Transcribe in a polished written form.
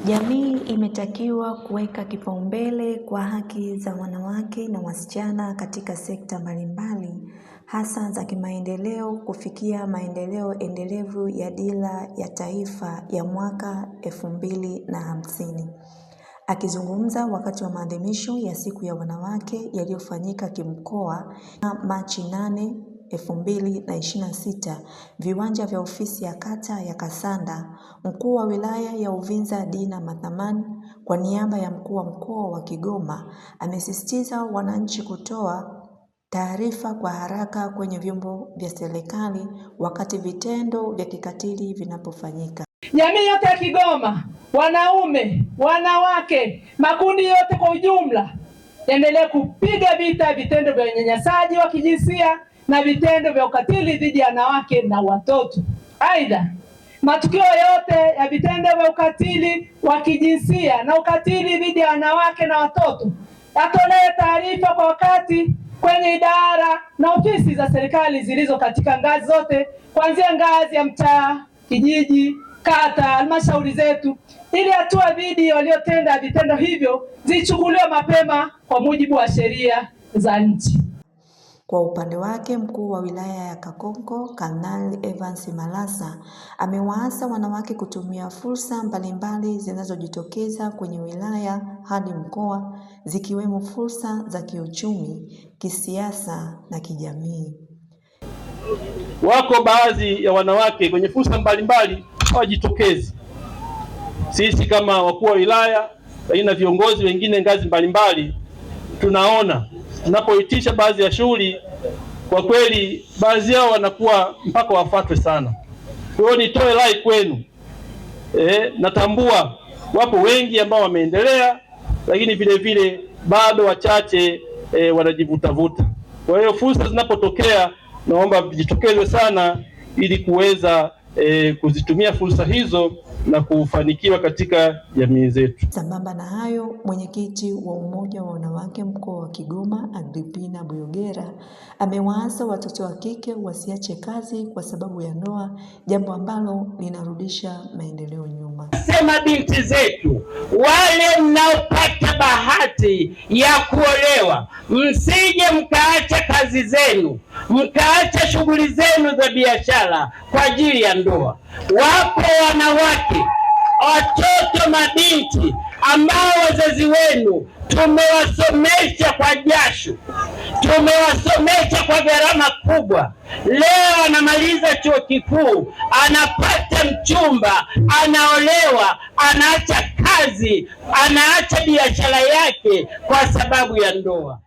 Jamii imetakiwa kuweka kipaumbele kwa haki za wanawake na wasichana katika sekta mbalimbali hasa za kimaendeleo kufikia maendeleo endelevu ya Dira ya Taifa ya mwaka 2050. Akizungumza wakati wa maadhimisho ya Siku ya Wanawake yaliyofanyika kimkoa Machi 8, 2026, viwanja vya ofisi ya kata ya Kasanda, Mkuu wa wilaya ya Uvinza Dina Mathamani kwa niaba ya Mkuu wa Mkoa wa Kigoma amesisitiza wananchi kutoa taarifa kwa haraka kwenye vyombo vya serikali wakati vitendo vya kikatili vinapofanyika. Jamii yote ya Kigoma, wanaume, wanawake, makundi yote kwa ujumla, yaendelee kupiga vita vitendo vya unyanyasaji wa kijinsia na vitendo vya ukatili dhidi ya wanawake na watoto. Aidha, matukio yote ya vitendo vya ukatili wa kijinsia na ukatili dhidi ya wanawake na watoto yatolewe taarifa kwa wakati kwenye idara na ofisi za serikali zilizo katika ngazi zote, kuanzia ngazi ya mtaa, kijiji, kata, halmashauri zetu, ili hatua dhidi waliotenda vitendo hivyo zichukuliwe mapema kwa mujibu wa sheria za nchi. Kwa upande wake, Mkuu wa Wilaya ya Kakonko, Kanali Evans Malasa, amewaasa wanawake kutumia fursa mbalimbali zinazojitokeza kwenye wilaya hadi mkoa, zikiwemo fursa za kiuchumi, kisiasa na kijamii. Wako baadhi ya wanawake kwenye fursa mbalimbali hawajitokezi. Sisi kama wakuu wa wilaya, lakini na viongozi wengine ngazi mbalimbali, tunaona tunapoitisha baadhi ya shughuli, kwa kweli baadhi yao wanakuwa mpaka wafuatwe sana. Kwa hiyo nitoe rai kwenu, natambua wapo wengi ambao wameendelea, lakini vile vile bado wachache wanajivutavuta. Kwa hiyo fursa zinapotokea, naomba vijitokeze sana ili kuweza kuzitumia fursa hizo na kufanikiwa katika jamii zetu. Sambamba na hayo, mwenyekiti wa Umoja wa Wanawake Mkoa wa Kigoma, Agripina Buyogera, amewaasa watoto wa kike wasiache kazi kwa sababu ya ndoa, jambo ambalo linarudisha maendeleo nyuma. Sema binti zetu, wale mnaopata bahati ya kuolewa, msije mkaacha kazi zenu, mkaacha shughuli zenu za biashara kwa ajili ya ndoa. Wapo wanawake, watoto, mabinti ambao wazazi wenu tumewasomesha kwa jasho, tumewasomesha kwa gharama kubwa. Leo anamaliza chuo kikuu, anapata mchumba, anaolewa, anaacha kazi, anaacha biashara yake kwa sababu ya ndoa.